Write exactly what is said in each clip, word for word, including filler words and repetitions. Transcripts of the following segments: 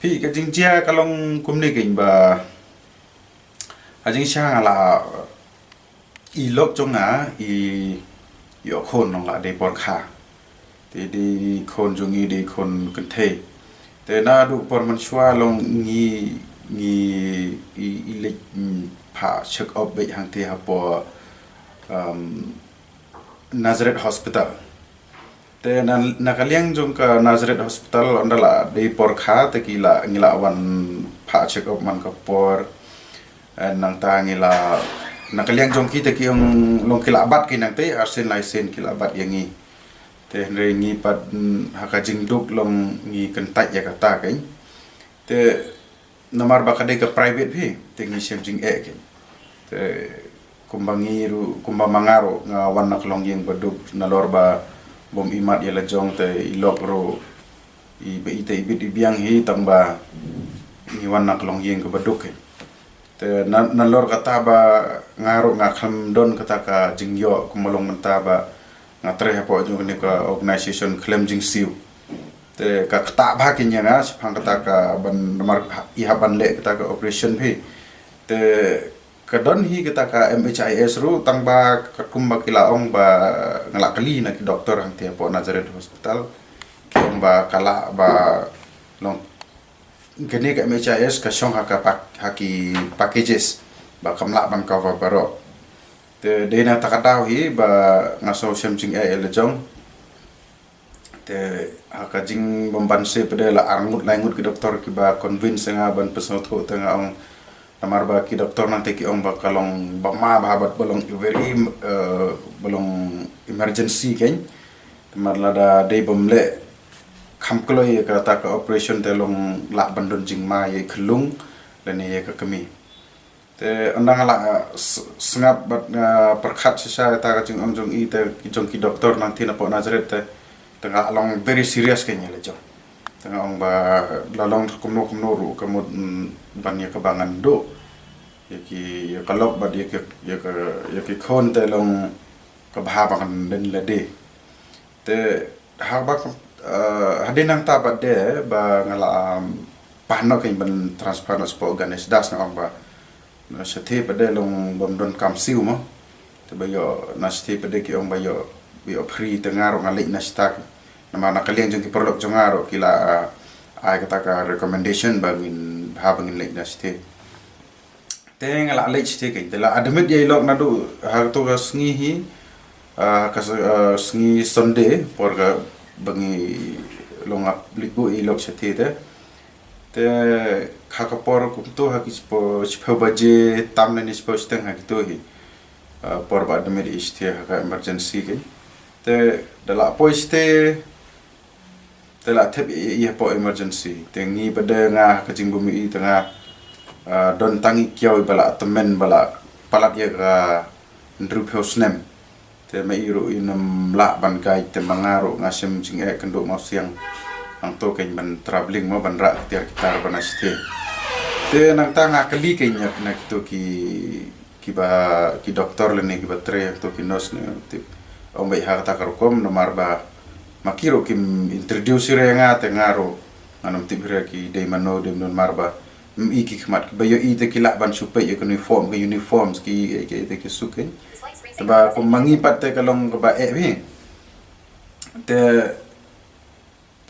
Phi, ka jingjia ka long kumne keiñ ba ha jingshisha nga la, i lok jong nga i ïoh khun nong la dei por kha. Te dei khun jong i dei khun kynthei. Te naduh por mynshuwa long ngi, ngi i, i leit, mm, phah check up beit hangtei hapoh, um, Nazareth Hospital. Te na, na ka liang jong ka Nazareth Hospital, ynda la dei por kha te ki la, ngi la wan phah check up man ka por. Eh, nangta ngi la, na ka liang jong ki te ki ong long ki la bat ki nangtei, arsien laisien ki la bat ïa ngi. Te hynrei ngi pat, mm, ha ka jingduk long ngi kyntait ïa kata keiñ. Te namar ba ka dei ka private phi, te ngi shem jingeh keiñ. Te kumba ngi ruh, kumba ma nga ruh nga wan na ka longïing baduk nalor ba bym imat ïa la jong te i lok ruh i ba i te i bit i biang hi tang ba ngi wan na ka longïing ka baduk keiñ. Te na, nalor kata ba nga ruh nga khlem don kata ka jingïoh kumba long mynta ba nga trei hapoh jong kane ka organization khlem jingsiew. Te ka ktah bha keiñ ïa nga shaphang kata ka ban namar i hap ban leh kata ka operation phi. Te ka don hi kata ka M H I S ruh tang ba katkum ba ki la ong ba nga la kylli na ki doktor hangtei hapoh Nazareth Hospital. Ki ong ba ka lah ba long kane ka M H I S ka shong ha ka pak-, ha ki packages ba kam lah ban cover baroh. Te dei na kata ka daw hi ba nga sngew shem jingeh ïa la jong. Te ha ka jingbymban seh pat de la arngut laingut ki doktor kiba convince nga ban pynsngewthuh te nga ong namar ba ki doktor nangtei ki ong ba ka long ba ma bha bad ba long very, eh, ba long emergency keiñ. Te namar lada dei bym leh kham kloi ïa kata ka operation te long lah ban don jingma ïa i khyllung lane ïa ka kmie. Te ynda nga la, eh, s-, sngap bad nga pyrkhat shisha ïa kata ka jingong jong i te jong ki doktor nangtei napoh Nazareth te, te nga long very serious keiñ ïa la jong. Te nga ong ba la long kumno kumno ruh ka mut, mm, ban ïa kaba ngan duh ïa ki, ïa ka lok bad ïa ki, ïa ka, ïa ki khun te long kaba bha ba ngan don lade. Te haba, eh, hadien nangta pat de ba nga la, um, pan noh keiñ ban transfer noh shapoh Ganesh Das nga ong ba na shatei pat de long bym don kam siew mo. Te ba ïoh na shatei pat de ki ong ba ïoh, ba ïoh free te nga ruh nga leit na shatei. Namar na ka liang jong ki paralok jong nga ruh ki la, ah, ai kata ka recommendation ba ngin bha ba ngin leit na shatei. Te nga la leit shatei keiñ. Te la admit ïa i lok naduh ha kato ka sngi hi, ah, ka s-, ah, sngi Sunday por kaba ngi long ap leit buh ïa i lok shatei te. Te ha ka por kumto ha ki shiphew, shiphew baje tam lane shiphew shiteng ha kito hi. Ah, por ba admit ïa i shatei ha ka emergency keiñ. Te da la poi shatei te la thep ïa i hapoh emergency. Te ngi pat de nga ha ka jingbym ïohi te nga, ah, don tang i kiaw iba la tymmen ba la palat ïa ka hynriewphew snem. Te ma i ruh im lah ban guide te ma nga ruh nga shem jingeh kynduh mawsiang. Hangto keiñ ban travelling mo ban rah kiar kiar ban na shatei. Te nangta nga kylli keiñ ïa na kito ki kiba, ki doktor lane kiba trei hangto ki nurse ne tip. Ong ba ha kata ka rukom namar ba ma ki ruh kim introduce ïa nga te nga ruh ngan ym tip ïa ki dei mano dei mano namar ba ym i ki khmat kiba ïohi te ki lah ban shu peit ïa ka uniform, ka uniforms ki, ki, ki, ki suk keiñ. Te ba kum ma ngi pat te ka long kaba eh bha. Te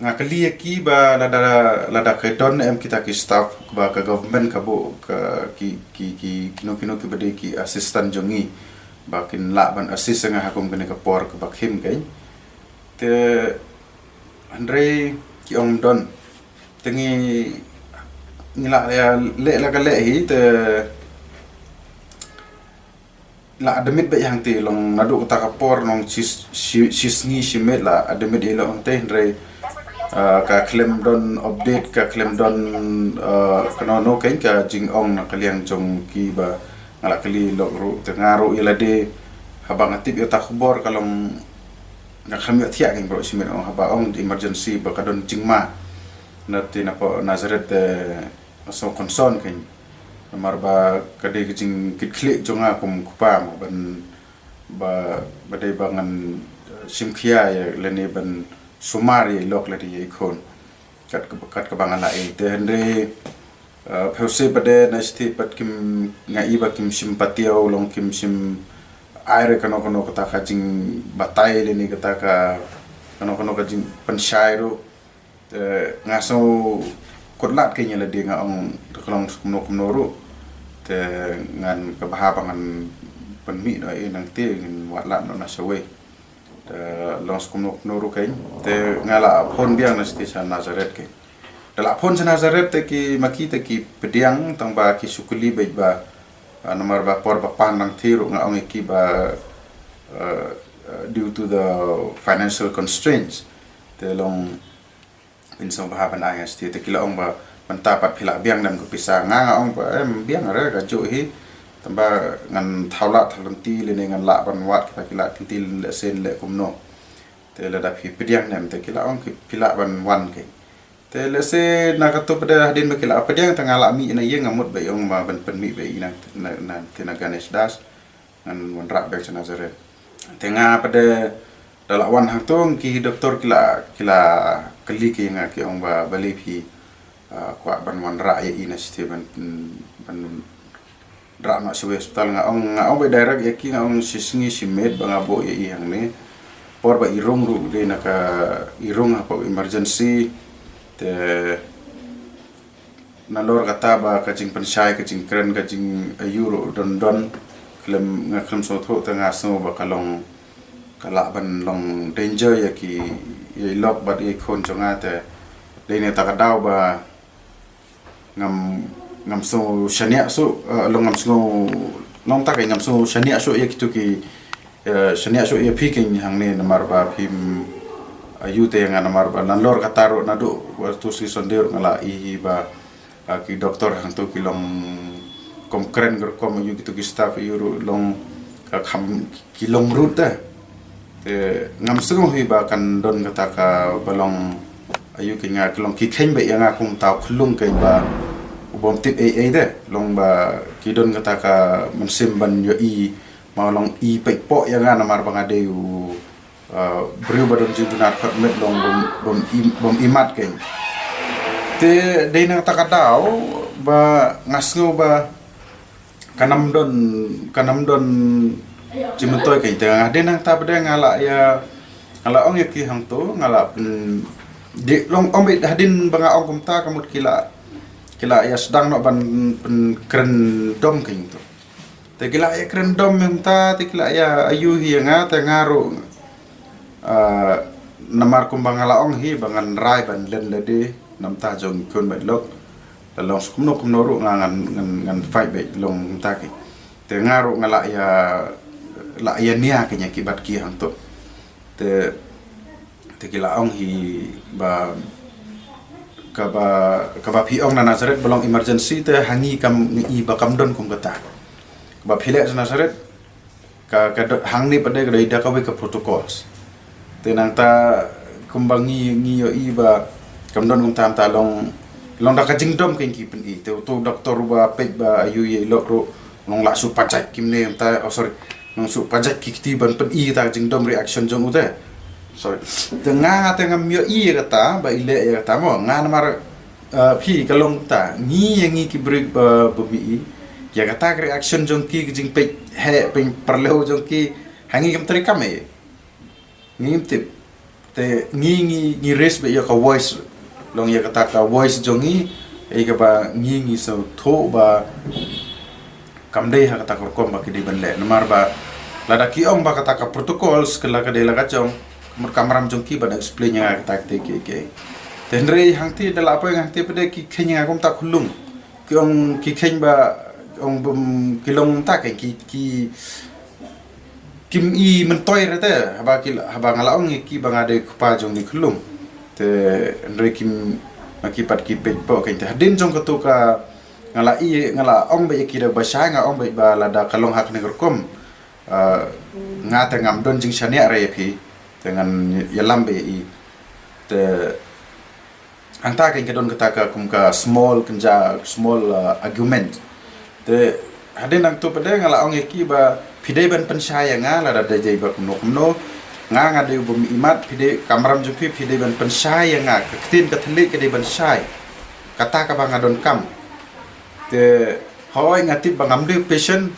nga kylli ïa ki ba lada, lada ka don em kita ki staff ba ka government ka buh ka ki, ki, ki, kino, kino kiba dei ki assistant jong ngi ba kin lah ban assist nga ha kum kane ka por kaba khim keiñ. Te hynrei ki ong don. Te ngi, ngi la, ïa, leh la ka leh hi te la admit beit hangtei long naduh kata ka por nong shi, shi, shi sngi shi miet la admit ïa i lok hangtei hynrei, ah, ka khlem don update, ka khlem don, ah, kano kano keiñ ka jingong na ka liang jong kiba nga la kylli lok ruh te nga ruh ïa lade haba nga tip ïa kata ka khubor ka long nga khlem ïohthiah keiñ baroh shi miet ong haba ong emergency ba ka don jingma. Na te napoh Nazareth te nga sngew concern keiñ. Namar ba ka dei ka jingkitkhlieh jong nga kum u kpa mo ban ba, ba dei ba ngan, eh, shim khia ïa lane ban sumar ïa i lok lane ïa i khun. kat ka, kat kaba nga la ïohi. Te hynrei, uh, phi sngewsih pat de na siti pat kim, nga i ba kim shim patiaw, long kim shim ai re kano kano kata ka jingbatai lane kata ka kano kano ka jingpynshai ruh. Te nga sngewkhuslai kein ïa lade, nga ong te ka long kumno kumno ruh, te ngan, ka bha ba ngan pynmih noh ïa i nangta, ngin wad lad noh na shawei. Te long kumno kumno ruh kein, te nga la phone biang na siti sha Nazareth kein. Te la phone sha Nazareth te ki, ma ki te ki pdiang, tang ba ki shu kylli beit ba, ah, namar ba por ba pan nangta ruh nga ong ïa ki ba, eh, eh, due to the financial constraints, te long phin sngewbha ban ai nga siti. Te ki la ong ba mynta pat phi la biang ne em ka pisa. Nga, nga ong ba em, biang re ka juh hi. Tang ba ngan thaw lad thaw lynti lane ngan lah ban wad kita ki lad lynti, lehse leh kumno. Te lada phi pdiang ne em, te ki la ong ki, phi lah ban wan kein. Te lehse na kato pat de hadien ba ki la pdiang te nga la mih na ïing, nga mut ba ïong ba ban pynmih ba i nang, na, na, te na Ganesh Das. Ngan wanrah biang sha Nazareth. Te nga pat de da la wan hangto, ki doktor ki la, ki la kylli ki ïa nga, ki ong ba balei phi, ah, kwah ban wanrah ïa i na siti ban, ban rah noh shawei hospital. Nga ong, nga ong ba direct ïa ki, nga ong shi sngi shi miet ba nga buh ïa i hangne. Por ba i rung ruh dei na ka, i rung hapoh emergency. Te nalor kata ba ka jingpynshai, ka jingkren, ka jingaiu ruh don don. Khlem, nga khlem sngewthuh, te nga sngew ba ka long, ka lah ban long danger ïa ki, ïa i lok bad ïa i khun jong nga. Te dei na kata ka daw ba ngam, ngam sngew shaniah shuh, eh, long ngam sngew, long ta kein, ngam sngew shaniah shuh ïa kito ki, eh, shaniah shuh ïa phi kein hangne, namar ba phim aiu te ïa nga, namar ba nalor kata ruh naduh wat tu sngi Sunday ruh nga la i hi ba, ah, ki doktor hangto ki long kum kren ka rukom, aiu kito ki staff, aiu ruh long ka kham ki long rude te. Te ngam sngew hi ba kan don kata kaba long, aiu kein, nga, ka long ki kheiñ beit ïa nga kum uta u khyllung kein ba u bym tip ei ei te. Long ba ki don kata ka mynsiem ban ïohi ma long i peit poh ïa nga namar ba nga dei u, uh, briew ba don jingduna khot met, long bym, bym i, bym i mat kein. Te dei na kata ka daw ba nga sngew ba kan ym don, kan ym don jingmyntoi kein. Te hadien nangta pat de nga la ïa, nga la ong ïa ki hangto, nga la pyn, dei long ym beit hadien ba nga ong kumta ka mut ki la, ki la ïa sdang noh ban pynkren dom kein to. Te ki la ïa kren dom mynta, te ki la ïa aiu hi ïa nga, te nga ruh, ah, namar kumba nga la ong hi ba ngan rai ban len lade na bynta jong ki khun bad lok. La long kumno kumno ruh nga ngan, ngan, ngan fight beit long mynta kein. Te nga ruh nga la ïa, la ïa nia kein ïa ki bad ki hangto. Te, te ki la ong hi ba kaba, kaba phi ong na Nazareth ba long emergency, te ha ngi kam ngi i ba kam don kum kata. Kaba phi leh sha Nazareth, ka, ka do, hangne pat de ka dei da kawei ka protocols. Te nangta kumba ngi, ngi ïohi ba kam don kumta, mynta long, long da ka jingdom kein ki pyni. Te uto u doktor uba peit ba aiu ïa i lok ruh, long la shu pajait kumne mynta, oh sorry, long shu pajait ki kti ban pyni ta ka jingdom, reaction jong u te. Sorry. Te nga te ngam ïohi ïa kata ba i leh ïa kata mo. Nga namar, uh, phi, ka long ta, ngi ïa ngi ki briew ba, ba mih i ïa kata ka reaction jong ki, ka jingpeit heh peit pyrlok jong ki, ha ngi kam trei kam ei. Ngim tip. Te ngi, ngi, ngi raise beit ïa ka voice. Long ïa kata ka voice jong ngi, ïa kaba ngi, ngi sngewthuh ba kam dei ha kata ka rukom ba ki dei ban leh. Namar ba lada ki ong ba kata ka protocols ka la ka dei la ka jong, ka mut ka kamram jong ki ban explain ïa nga kata kata ki, ki. Te hynrei hangtei da la poi hangtei pat de ki kheiñ ïa nga kumta khyllung. Ki ong ki kheiñ ba ong bym, ki long ta kein ki, ki kim i myntoi re te, haba ki, haba nga la ong ïa ki ba nga dei kpa jong une u khyllung. Te hynrei kim, ma ki pat ki peit poh kein. Te hadien jong kato ka, nga la i, nga la ong beit ïa ki da ba shai, nga ong beit ba lada ka long ha kane ka rukom, ah, nga te ngam don jingshaniah re ïa phi. Te ngan ïalam beit ïa i. Te hangta kein ka don kata ka kum ka small, kynja small, uh, argument. Te hadien nangto pat de nga la ong ïa ki ba phi dei ban pynshai ïa nga lada dei dei ba kumno kumno. Nga nga dei u bym imat, phi dei kamram jong phi, phi dei ban pynshai ïa nga, ka ktien ka thylliej ka dei ban shai. Kata kaba nga donkam. Te hooid nga tip ba ngam dei patient,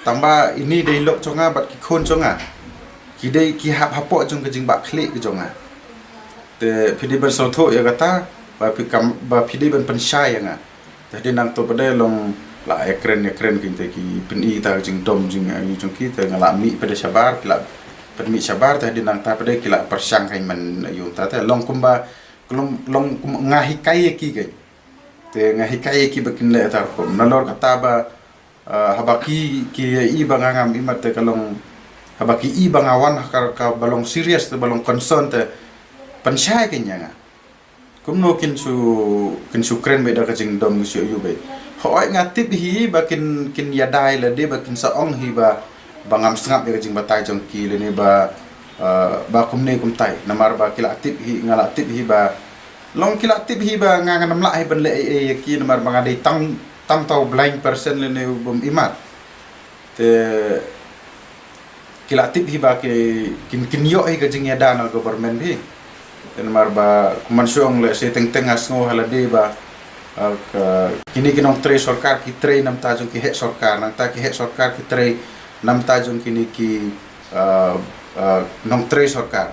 tangba ini dei lok jong nga bad ki khun jong nga. Ki dei ki hap hapoh jong ka jingbakla ka jong nga. Te phi dei ban sngewthuh ïa kata, ba phi kam, ba phi dei ban pynshai ïa nga. Te hadien nangta pat de long la ïakren ïakren ki te ki pyni ta ka jingdom jingïohi jong ki, te nga la mih pat de shabar, ki la pynmih shabar, te hadien nangta pat de ki la pyrshang kein ban ïoh ta, te long kumba, long, long kum nga hikai ïa ki kein. Te nga hikai ïa ki ba kin leh ta rukom. Nalor kata ba, ah, haba ki, ki ïohi ba nga ngam imat te ka long, haba ki ïohi ba nga wan ha ka, kaba long serious te ba long concern te pynshai kein ïa nga. Kumno kin shu, kin shu kren beit da ka jingdom, kin shu ïohi beit. Hooid nga tip hi ba kin, kin ïada ïa lade, ba kin sa ong hi ba, ba ngam sngap ïa ka jingbatai jong ki lane ba, ah, ba kumne kumtai. Namar ba ki la tip hi, nga la tip hi ba, long ki la tip hi ba nga ngam lah hi ban leh ei ei ïa ki, namar ba nga dei tang, tang tau blind person lane u bym imat. Te ki la tip hi ba ki, kin, kin ïoh hi ka jingïada na government hi. Te namar ba kumba shu ong leh, shu teng teng nga sngew ha lade ba, ah, ka, kine ki nongtrei sorkar ki trei namta jong ki heh sorkar, nangta ki heh sorkar ki trei namta jong kine ki, ah, ah, nongtrei sorkar.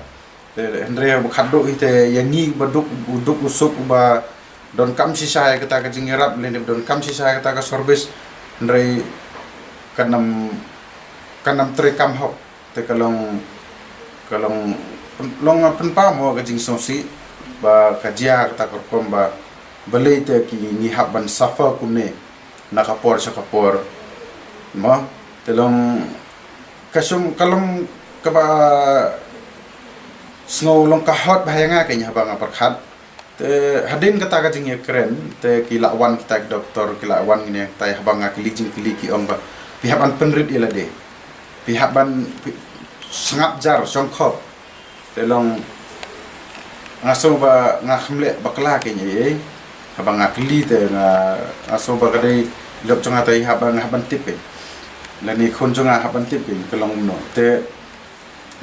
Te hynrei ba khadduh hi te ïa ngi ba duk, u duk u suk ba donkam shisha ïa kata ka jingïarap lane donkam shisha ïa kata ka service, hynrei kan ym, kan ym trei kam hok. Te ka long, ka long, long pynpaw mo ka jingsngewsih ba ka jia kata ka rukom ba balei te ki ngi hap ban suffer kumne na ka por sha ka por. Mo, te long ka shong, ka long kaba sngew long ka hot bha ïa nga kein haba nga pyrkhat. Te hadien kata ka jingïakren te ki la wan kita ki doktor, ki la wan kine, te haba nga kylli jingkylli ki ong ba phi hap ban pynrit ïa lade, phi hap ban, phi, sngap jar, shongkhop. Te long nga sngew ba nga kham leh bakla kein ei ei. Haba nga kylli te nga, nga sngew ba ka dei lok jong nga te haba nga hap ban tip kein, lane khun jong nga hap ban tip kein ka long kumno. Te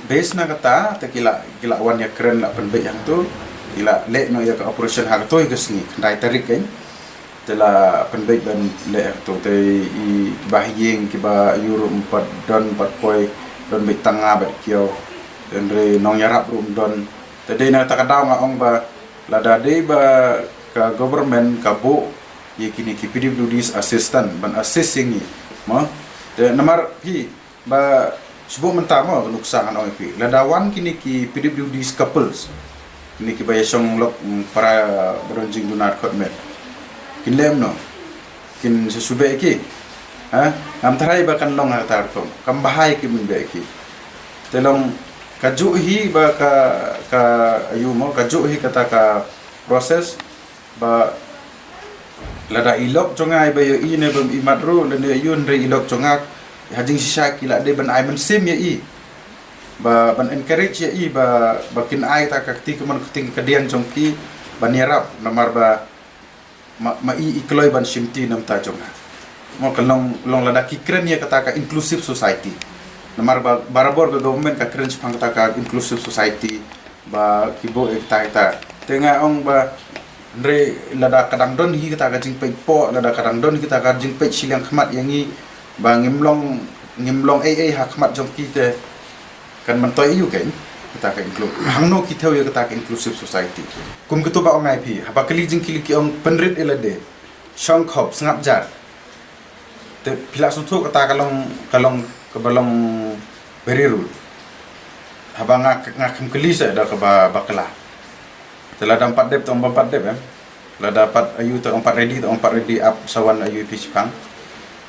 base na kata te ki la, ki la wan ïakren, la pynbeit hangto, ki la leh noh ïa ka operation ha kato hi ka sngi, khyndai tarik kein. Te la pynbeit ban leh hangto, te i kiba ha ïing kiba ïoh ruh ym pat don, ym pat poi, don beit tang nga bad kiaw. Te hynrei nongïarap ruh ym don. Te dei na kata ka daw nga ong ba lada dei ba ka government ka buh ïa kine ki P W Ds assistant ban assist ïa ngi, mo. Te namar phi, ba shu buh mynta mo, ka nuksa ngan ong ïa phi. Lada wan kine ki P W Ds couples, kine kiba ïashong lok, mm, para ba don jingduna dkhot met, kin leh kumno? Kin sa shu beh ïa ki? Ha? Ngam tharai ba kan long ha kata ka rukom. Kam bha ïa ki ban beh ïa ki. Te long kajuh hi ba ka, ka, aïu mo, kajuh hi kata ka process. Ba lada i lok jong nga iba ïohi ne bym imat ruh lane ïoh, hynrei i lok jong nga ha jingshisha ki la dei ban ai mynsiem ïa i, ba ban encourage ïa i ba, ba kin ai ta ka kti kamon ka kti kadiang jong ki ban ïarap, namar ba ma, ma i i kloi ban shimti namta jong nga. Mo, ka long, long lada ki kren ïa kata ka inclusive society. Namar ba barabor ka government ka kren shaphang kata ka inclusive society, ba ki buh ïa kita kita. Te nga ong ba hynrei lada ka dang don hi kata ka jingpeit poh, lada ka dang don hi kata ka jingpeit shiliang khmat ïa ngi, ba ngim long, ngim long ei ei ha khmat jong ki te kan myntoi aïu kein kata ka inclu-, hangno ki thew ïa kata ka inclusive society. Kum kito ba ong ai phi, haba kylli jingkylli ki ong pynrit ïa lade, shongkhop, sngap jar. Te phi lah sngewthuh kata ka long, ka long, kaba long very rude. Haba nga, nga kham kylli sa da kaba bakla. Te lada ym pat dep te ong ba ym pat dep, em. Lada pat aïu te ong pat ready, te ong pat ready, ap sa wan aïu phi shipang.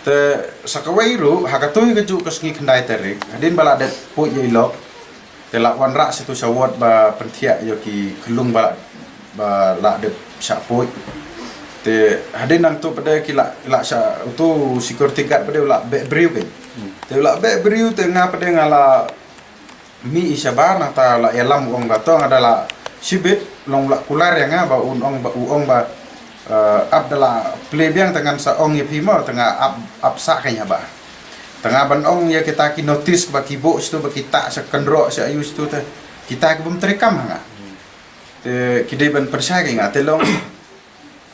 Te sa kawei ruh, ha kato hi kajuh ka sngi khyndai tarik, hadien ba la dep poi ïa i lok, te la wanrah sha tu sha ward ba pynthiah ïa ki khyllung ba la, ba la dep shah poi. Te hadien nangto pat de ki la, la shah, uto u security guard pat de u la beh briew kein. Te u la beh briew te nga pat de nga la mih i shabar, nangta la ïalam u ong ba to nga da la shibit, long u la kular ïa nga ba un ong ba, u ong ba, eh, ap da la plie biang te ngan sa ong ïa phi mo, te nga ap, ap sah kein haba. Tang nga ban ong ïa kita ki notice ba ki buh sha tu, ba ki tah sha kynroh sha aiu sha tu te. Kita ki bym treikam ha nga. Te ki dei ban pynshai ka ïa nga te long.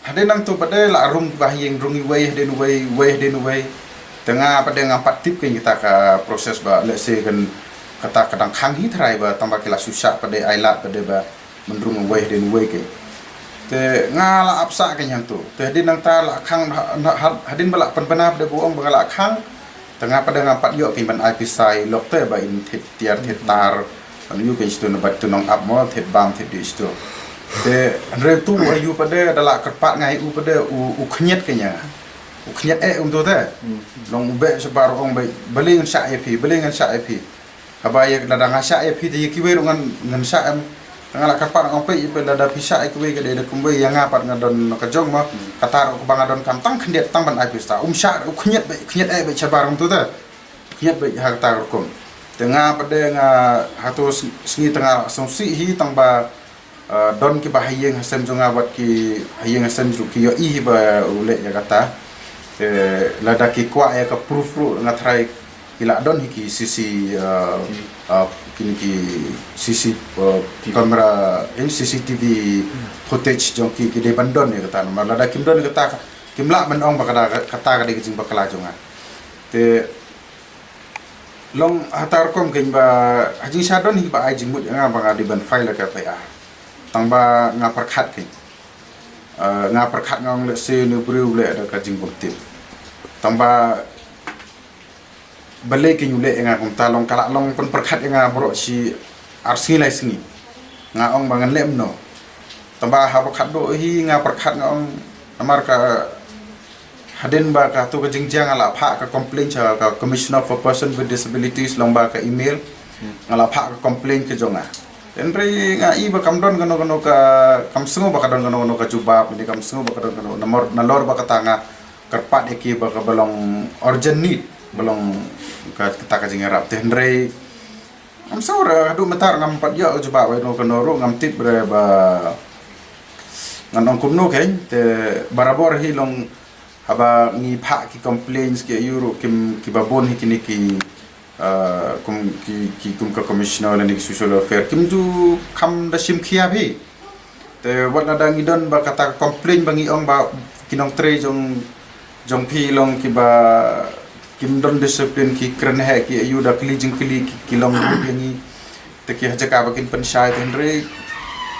Hadien nangtu pat de la rung ba ha ïing rung iwei, hadien iwei, iwei hadien iwei. Te nga pat de ngam pat tip ka ïa kita ka process ba lehse kan kata ka dang khang hi tharai ba tang ba ki la shu shah pat de ai lad pat de ba mynrung iwei hadien iwei ka. Te nga la ap sah ka ïa nga tu. Te hadien nangta la khang ha-, ha-, hadien ba la pynbna pat de ba ong ba nga la khang. Te nga pat de ngam pat ïoh ka ïa ban ai pisa ïa lok te ba in thied tiar thied tar. Kan ïoh ka ïa sha tu na bad tu nong ap mo thied bam thied dih sha tu. Te hynrei tu aiu pat de da la kyrpad nga ïa u pat de u, u khñiat ka ïa nga. U khñiat eh um tu te. Long u beh shabar ong beh balei ngan shah ïa phi, balei ngan shah ïa phi. Haba ïa lada nga shah ïa phi te ïa kiwei ruh ngan, ngan shah em. Nga la kyrpad ong peit ïa phi lada phi shah ïa kiwei ka dei da kumwei ïa nga pat nga don ka jong ma. Kata ruh kaba nga donkam tang khyndiat tang ban ai pisa. Um shah u khñiat beh, khñiat eh beh shabar um tu te. Khñiat beh ha kata ka rukom. Te nga pat de nga ha tu s-, sngi te nga sngewsih hi tang ba, eh, don kiba ha ïing ha sem jong nga bad ki ha ïing ha sem jong ki ïohi hi ba u leh ïa kata. Te lada ki kwah ïa ka proof ruh nga tharai ki la don hi ki C C, eh, eh, kine ki C C, eh, camera, eh, C C T V footage jong ki, ki dei ban don ïa kata namar lada kim don ïa kata kim lah ban ong ba kata, kata ka dei ka jingbakla jong nga. Te long ha ta rukom kein ba ha jingshisha don hi ba ai jingmut ïa nga ba nga dei ban file ka F I R. Tang ba nga pyrkhat kein. Eh, nga pyrkhat nga ong lehse une u briew u leh da ka jingbymtip. Tang ba balei kein u leh ïa nga kumta long ka la long pynpyrkhat ïa nga baroh shi ar sngi lai sngi. Nga ong ba ngan leh kumno. Tang ba haba khatduh hi nga pyrkhat nga ong namar ka hadien ba ka tu ka jingjia nga la phah ka complaint sha ka Commissioner for Person with Disabilities lyngba ka email. Nga la phah ka complaint ka jong nga. Hynrei nga i ba kam don kano kano ka, kam sngew ba ka don kano kano ka jubab, ne kam sngew ba ka don kano namar nalor ba kata nga kyrpad ïa ki ba kaba long urgent need, ba long ka, kata ka jingïarap. Te hynrei ngam sngew re haduh mynta ngam pat ïoh ka jubab ïa kano kano ruh, ngam tip re ba ngan ong kumno kein. Te barabor hi long haba ngi phah ki complaints ki aiu ruh kim, kiba bun hi kine ki, ah, kum ki, ki kum ka commissioner lane ki social welfare kim ju kham da shim khia hi. Te wat lada ngi don ba kata ka complaint ba ngi ong ba ki nongtrei jong, jong phi long kiba kim don discipline, ki kren heh ki aiu da kylli jingkylli ki, ki long ruh ïa ngi. Te ki ha jaka ba kin pynshai te hynrei,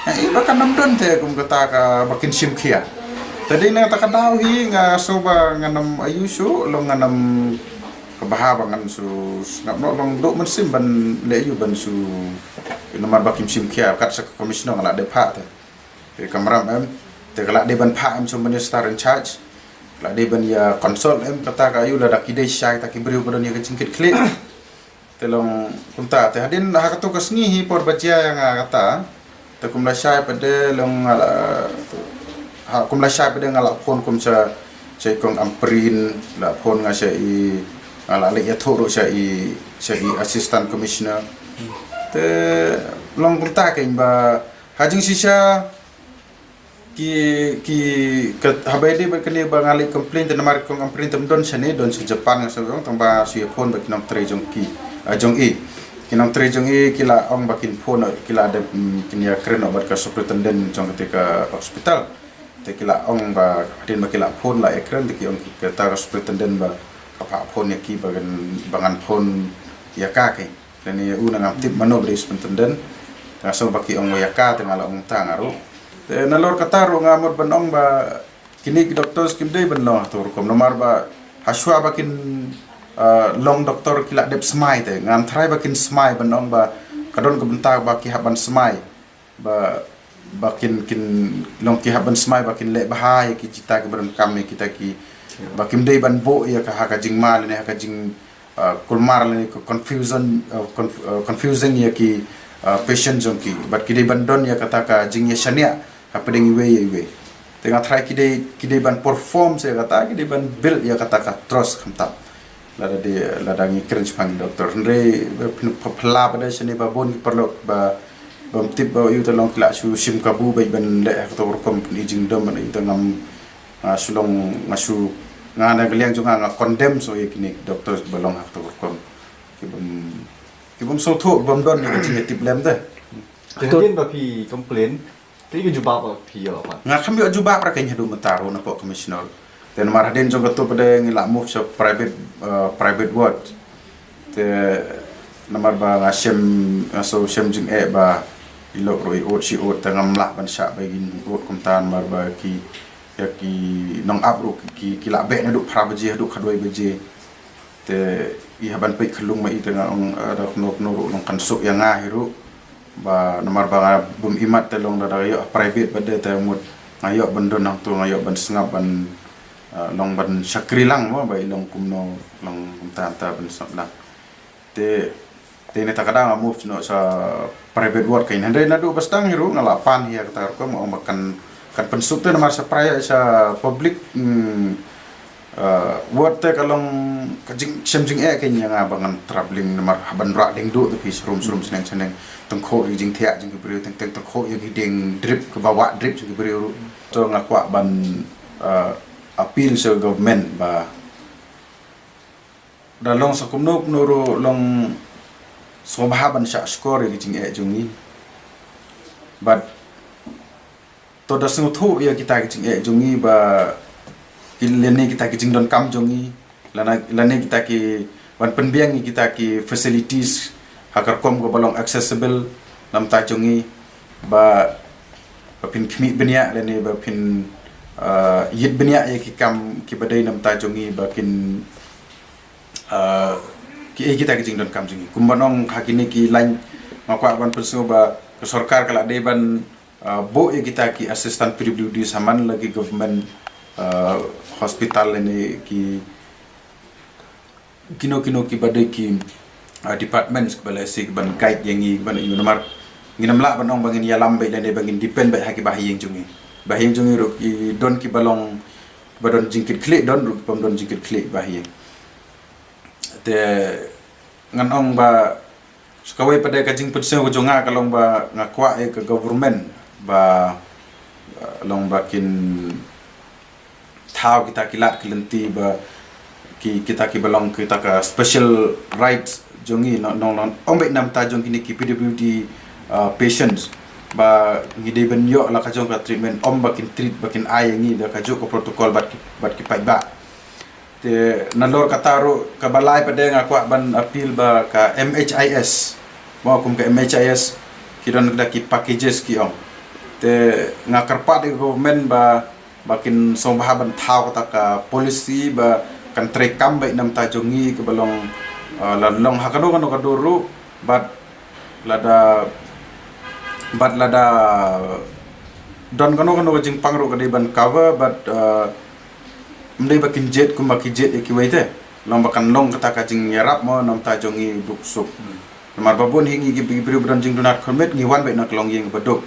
eh, i ba kan ym don te kum kata ka ba kin shim khia. Te dei na kata ka daw hi nga sngew ba ngan ym aiu shuh long ngan ym ka bha ba ngan shu sngap noh long duh mynsiem ban leh aiu ban shu namar ba kim shim khia kat sa ka commissioner nga la dep phah te. Te ka mram em, te ka la dei ban phah em sha u minister in charge. Ka la dei ban ïa consult em kata ka aiu lada ki dei shisha kita ki briew ba don ïa ka jingkitkhlieh. Te long kumta, te hadien ha katu ka sngi hi por ba jia ïa nga kata. Te kum lashai pat de long nga la, ha, kum lashai pat de nga la phone kum sha, sha i kong Ampareen, la phone nga sha i, nga la leit ïathuh ruh sha i, sha i assistant commissioner. Te long kumta kein ba ha jingshisha ki, ki, ka, haba ïadei bad kane ba nga leit complain te namar kong Ampareen te ym don shane, don sha Japan nga sngew tang ba shu ïa phone bad ki nongtrei jong ki, ah, jong i. Ki nongtrei jong i ki la ong ba kin phone, ki la dep, mm, kin ïa kren bad ka superintendent jong kata ka hospital. Te ki la ong ba hadien ba ki la phone la ïa kren te ki ong ki kata ka superintendent ba ka phah phone ïa ki ba ngan, ba ngan phone ïa ka kein. Lane u na ngam tip mano ba dei superintendent. Nga sngew ba ki ong ïa ka te nga la ong ta nga ruh. Te nalor kata ruh nga mut ban ong ba kine ki doctors kim dei ban long ha tu rukom namar ba hashwa ba kin, ah, long doctor ki la dep smai te. Ngam tharai ba kin smai ban ong ba ka don ka bynta ba ki hap ban smai. Ba, ba kin, kin long ki hap ban smai ba kin leh bha ïa ki jita ki ba donkam ïa kita ki ba kim dei ban buh ïa ka ha ka jingma lane ha ka jing, ah, kulmar lane ka confusion, ah, conf-, ah, confusing ïa ki, ah, patient jong ki. Bad ki dei ban don ïa kata ka jingïashaniah hapdeng iwei ïa iwei. Te nga tharai ki dei, ki dei ban perform sa ïa kata, ki dei ban build ïa kata ka trust khamtam. Lada dei, lada ngi kren shaphang doctor. Hynrei phin pha-, phylla pat de shane ba bun ki paralok ba, bym tip ba ïu te long ki la shu shim kabu ba ban leh ha kato ka rukom pyni jingdom ban ïu te ngam, nga shu long, nga shu Nga na ka liang jong nga, nga condemn so ïa kine doctors ba long ha kata ka rukom. Ki bym, ki bym sngewthuh, ki bym don ïa ka jingïatiplem te. Te hadien ba phi complain, te ïa ka jubab ba phi ïoh pat? Nga kam ïoh jubab ra kein haduh mynta ruh napoh commissioner. Te namar hadien jong kato pat de ngi la move sha private, uh, private ward. Te namar ba nga shem, nga sngew shem jingeh ba i lok ruh i ud shi ud, te ngam lah ban shah ba kin ud kumta namar ba ki, ïa ki nongap ruh ki, ki, ki la beh naduh phra baje haduh khatwei baje. Te i hap ban peit khyllung ma i, te nga ong, eh, da kumno kumno ruh long kan suk ïa nga hi ruh. Ba namar ba nga bym imat te long da, da ïoh private pat de te mut nga ïoh ban don hangto, nga ïoh ban sngap ban, eh, long ban shakri lang mo, ba i long kumno long kumta ta ban sngap lang. Te, te ne ta ka dang nga move noh sha private ward kein. Hynrei naduh ba sdang hi ruh nga la pan hi ïa kata ka rukom, nga ong ba kan, kan pynsuk te namar sha pri-, sha public, hmm, uh, ward te ka long ka jing, shem jingeh kein ïa nga ba ngan troubling namar hap ban rah deng duh te phi sharum sharum shaneng shaneng, tyngkhuh ïa ki jingthiah jong ki briew, teng teng tyngkhuh ïa ki deng drip, kaba wah drip jong ki briew ruh. So nga kwah ban, uh, appeal sha government ba da long sa kumno kumno ruh long sngewbha ban shah shkor ïa ki jingeh jong ngi. Bad to da sngewthuh ïa kita ki jingeh jong ngi ba ki, lane kita ki jingdonkam jong ngi, lane, lane kita ki, ban pynbiang ïa kita ki facilities ha ka rukom kaba long accessible na bynta jong ngi, ba, ba phin khmih bniah lane ba phin, uh, ïit bniah ïa ki kam kiba dei na bynta jong ngi ba kin, uh, ki, eh, kita ki jingdonkam jong ngi. Kumba ong ha kine ki lain nga kwah ban pynsngew ba ka sorkar ka la dei ban, uh, buh ïa kita ki assistant P W D shaman la ki government, uh, hospital lane ki kino kino kiba dei ki, uh, departments kiba lehse kiban guide ïa ngi, kiban ïa ngi namar ngin ym lah ban ong ba ngin ïalam beit lane ba ngin depend beit ha ki bahaïing jong ngi. Bahaïing jong ngi ruh ki don kiba long, kiba don jingkitkhlieh, don ruh ki bym don jingkitkhlieh bahaïing. Te ngan ong ba sa kawei pat de ka jingpynsngew ka jong nga ka long ba nga kwah ïa ka government ba, uh, long ba kin thaw kita ki lad ki lynti ba ki, kita kiba long kita ka special rights jong ngi, nong, nong, nong ong beit na bynta jong kine ki P W D, uh, patients ba ngi dei ban ïoh la ka jong ka treatment, ym ba kin treat, ba kin ai ïa ngi da kajuh ka protocol bad ki, bad ki paidbah. Te nalor kata ruh kaba lai pat de nga kwah ban appeal ba ka M H I S. Mo kum ka M H I S ki don da ki packages ki ong. Te nga kyrpad ïa ka government ba, ba kin sngewbha ban thaw kata ka policy ba kan treikam beit na bynta jong ngi kaba long, uh, la long ha kano kano ka dur ruh, bad lada, bad lada don kano kano ka jingpang ruh ka dei ban cover, bad, uh, ym dei ba kin jied kumba ki jied ïa kiwei te. Long ba kan long kata ka jingïarap mo na bynta jong ngi u duk suk. Hmm. Namar ba bun hi ngi ki, ki briew ba don jingduna khyrmit ngi wan beit na ka longïing ba duk.